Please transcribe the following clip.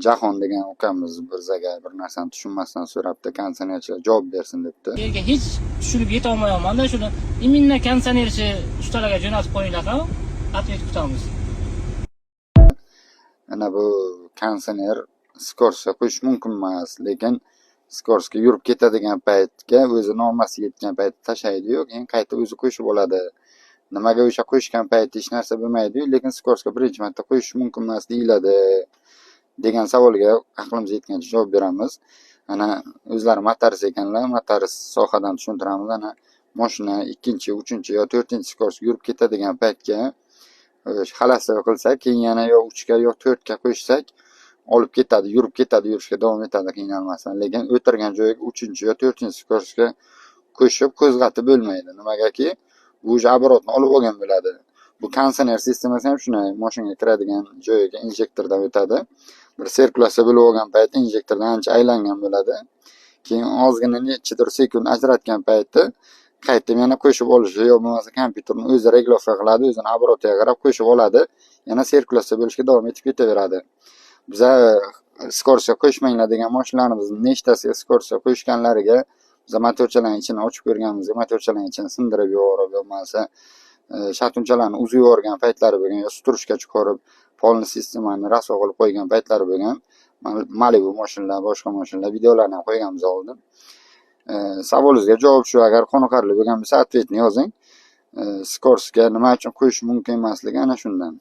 Jahon degan ukamiz bizaga bir narsani tushunmasdan so'rabdi, konditsionerchilar javob bersin debdi. Yerga hech tushunib yetolmayapmanda shuni. Именно konditsionerchi ustalarga jo'natib qo'yinglar ham, ответ kutamiz. Ana bu konditsioner скорость ga qo'yish mumkin emas, lekin скорость ga yurib ketadigan paytga, o'zi normasiga yetgan paytda tashlaydiyu, keyin qayta o'zi qo'shib oladi. Nimaga o'sha qo'shgan paytda hech narsa bo'lmaydiyu, lekin скорость ga birinchi marta qo'yish mumkin emas deyiladi degan savolga aqlimiz yetgancha javob beramiz. Ana o'zlari motorist ekanlar, motorist sohadan tushuntiramiz. Ana moshina ikkinchi, uchinchi yo to'rtinchi скорость ga yurib ketadigan paytga холостой qilsak, keyin yana yo uchga, yo to'rtga qo'shsak, olib ketadi, yurib ketadi, yurishga davom etadi qiynalmasdan. Lekin o'tirgan joyiga uchinchi yo to'rtinchi скорость ga qo'shib qo'zg'atib bo'lmaydi. Nimagaki, bu уже оборот ni olib olgan bo'ladi. Bu konditsioner sistemasi ham shunday, mashinaga kiradigan joyiga injektordan o'tadi. Bir sirkulyatsiya bo'lib olgan paytda injektordan ancha aylangan bo'ladi. Keyin ozgina nechidir sekund ajratgan paytda qaytib yana qo'shib olishi yo bo'lmasa kompyuterni o'zi регулировка qiladi, o'zini оборот iga qarab qo'shib oladi, yana sirkulyatsiya bo'lishga davom etib ketaveradi. Biza скорость ga qo'shmanglar degan mashinalarimizni nechtasiga скорость ga qo'shganlariga biza motorchalarning ichini ochib ko'rganimizda motorchalarning ichini sindirib yuborib, yo bo'lmasa shatunchalarni uzib yuborgan paytlari bo'lgan, yo стружка chiqarib, полный sistemani rasvo qilib qo'ygan paytlari bo'lgan. Malibu mashinalar, boshqa mashinalar videolarni ham qo'yganmiz oldin. Savolingizga javob shu, agar qoniqarli bo'lgan bo'lsa, ответ ni yozing. Скорость ga nima uchun qo'yish mumkin emasligi ana shundan.